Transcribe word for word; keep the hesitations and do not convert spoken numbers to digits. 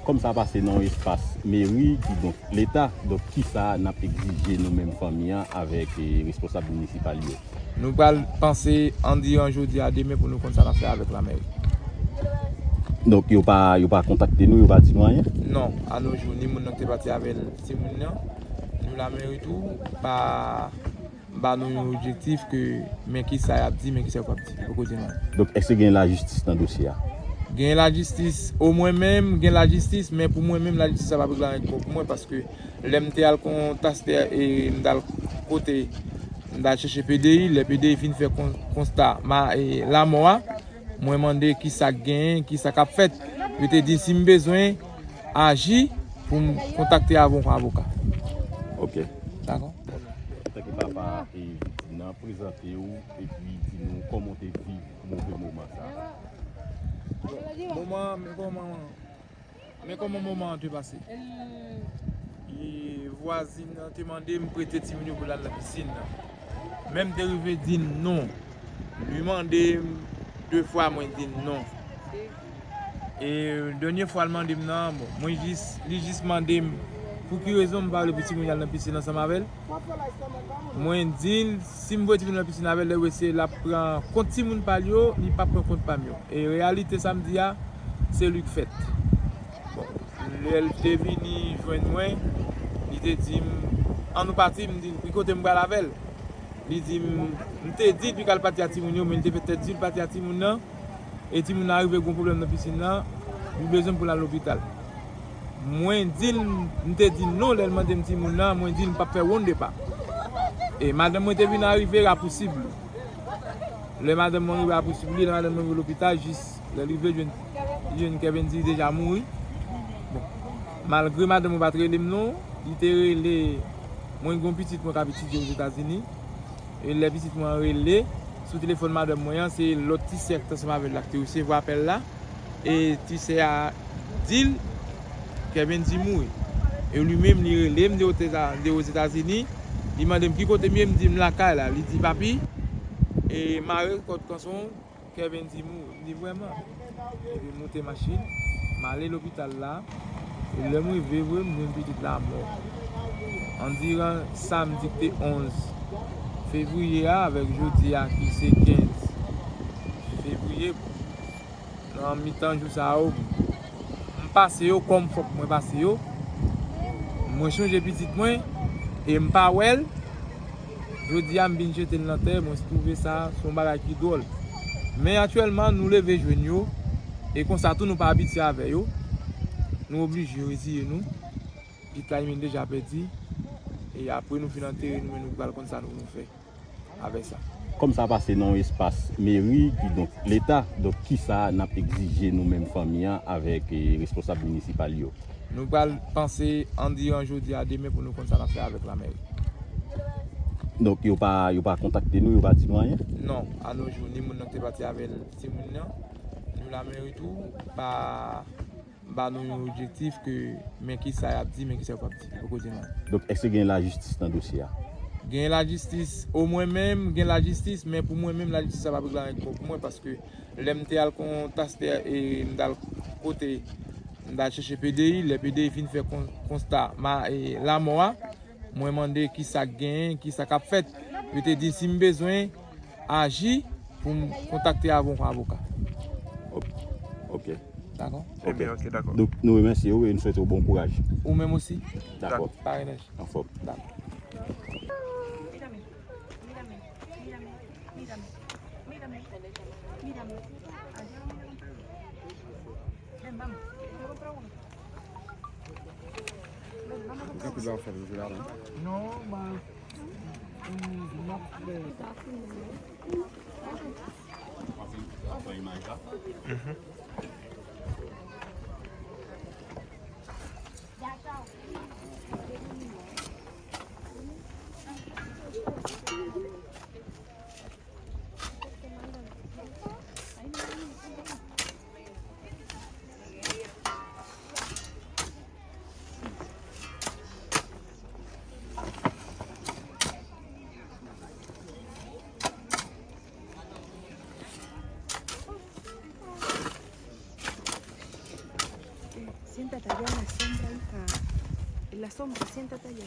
Kòm sa pase nan yon espas meri, kidonk Leta, donk kisa n ap egzije nou menm fanmi an avèk, eh, responsab minisipal yo? Nou pral panse andiran jodi a, demen pou nou konn sa n ap fè avèk lameri. Donk yo pa, yo pa kontakte nou, yo pa di nou anyen? Non, a nos jours, ni moun nan ki te pati avè l, timoun nan, ni lameri tou, pa ba nou yon objektif ke men kisa y ap di, men kisa yo p ap di. Yo poko di nou anyen. Donk, èske gen lajistis nan dosye a? Gen lajistis, omwen menm, gen lajistis, men pou mwen menm, lajistis sa p ap regle anyen bon pou mwen, paske lè m te al kon tastè e m t al kote, m t al chèche P D I, lè P D I fin fè kon-, konsta ma-, e, lamò a, mwen mande kisa k genyen, kisa k ap fèt. Yo te di si m bezwen aji pou m kontakte avè yon avoka. Ok. Dakò? Antanke papa e viktim nan, prezante w epi di nou kòman w te viv move moman sa a. Moman, men kòman, men kòman moman an te pase. E vwazin nan te mande m prete timoun yo pou l al nan pisin nan. Men m te rive di l non. Li mande m de fwa, mwen di l non. E dènye fwa l mande m nan, bon, mwen jis, li jis mande m pou ki rezon m pa vle pou timoun yo al nan pisin ansanm avè l. Mwen di l, si m voye timoun yo nan pisin avè l, lè w wè se l ap pran kont timoun pa l yo, li p ap pran kont pa m yo. E reyalite sa m di a, se li k fèt. Bon, lè l te vini jwenn mwen, li te di m, ann nou pati, m di l, ki kote m pral avè l? Li di m, m te di l pou l al pati a timoun yo, men li te fè tèt di l pati a timoun nan. E timoun nan rive gen pwoblèm nan pisin nan, li bezwen m pou l al lopital. Mwen di l, m te di l non lè l mande m timoun nan, mwen di l m p ap fè wonn de pa. E madanm mwen te vin arive rapousib li. Lè madanm mwen rive rapousib li, lè madanm mwen rive lopital, jis lè l rive, jwenn, jwenn Kervendy deja mouri. Bon, malgre madanm mwen pa t rele m non, li te rele, mwen gen yon pitit mwen k ap etidye Ozetazini. E lè pitit mwen an rele sou telefòn madanm mwen an, se lòt ti sè ki t ansanm avè l la ki te resevwa apèl la. E ti sè a di l Kervendy mouri. E li menm, li rele m de Oteza-, de Ozetazini. Li mande m ki kote m ye, m di m lakay la. Li di, "Papi, e mare kòd kanson w." Kervendy mouri. M di, "Vrèman?" Epi m moute machin, m ale lopital la. E lè m rive vre, m jwenn pitit la mò. Andiran samdi ki te onz fevriye a avèk jodi a ki se kenz fevriye, nan mitan jou sa yo, m pase yo kòm fòk mwen pase yo. Mwen chonje pitit mwen e m pa wè l. Jodi a, m vin jete l nan tè, mwen twouve sa se yon bagay ki dwòl. Men aktyèlman, nou leve jwenn yo, e konsa tou nou pa abitye avè yo. Nou oblije reziye nou. Pitit la li menm deja pèdi, e apre nou fin antere nou, men nou pral konn sa nou, nou fè avè sa. Kòm sa pase nan yon espas meri, kidonk Leta, donk kisa n ap egzije nou menm fanmi an avèk, eh, responsab minisipal yo? Nou pral panse andiran jodi a demen pou nou konn sa n ap fè avèk lameri. Donk yo pa, yo pa kontakte nou, yo pa di nou anyen? Non, a nos jours, ni moun nan ki te pati avè l, timoun nan, ni lameri tou, pa ba nou yon objektif ke men kisa y ap di, men kisa yo p ap di. Yo poko di nou anyen. Donk, èske gen lajistis nan dosye a? Gen lajistis, omwen menm, gen lajistis, men pou mwen menm, lajistis sa p ap regle anyen bon pou mwen, paske lè m te al kon tastè e m t al kote, m t al chèche P D I, lè P D I fin fè kon-, konsta ma-, e lamò a, mwen mande kisa k genyen, kisa k ap fèt. Yo te di si m bezwen aji pou m kontakte avè yon avoka. Ok. Ok. Dakò? Ok. Ebyen, ok, dakò. Donk, nou remèsye w e nou swete w bon kouraj. Ou menm osi. Dakò. Dakò. Pare nèj. Anfòm. Dakò. Ya en la sombra, hija. En la sombra, siéntate allá.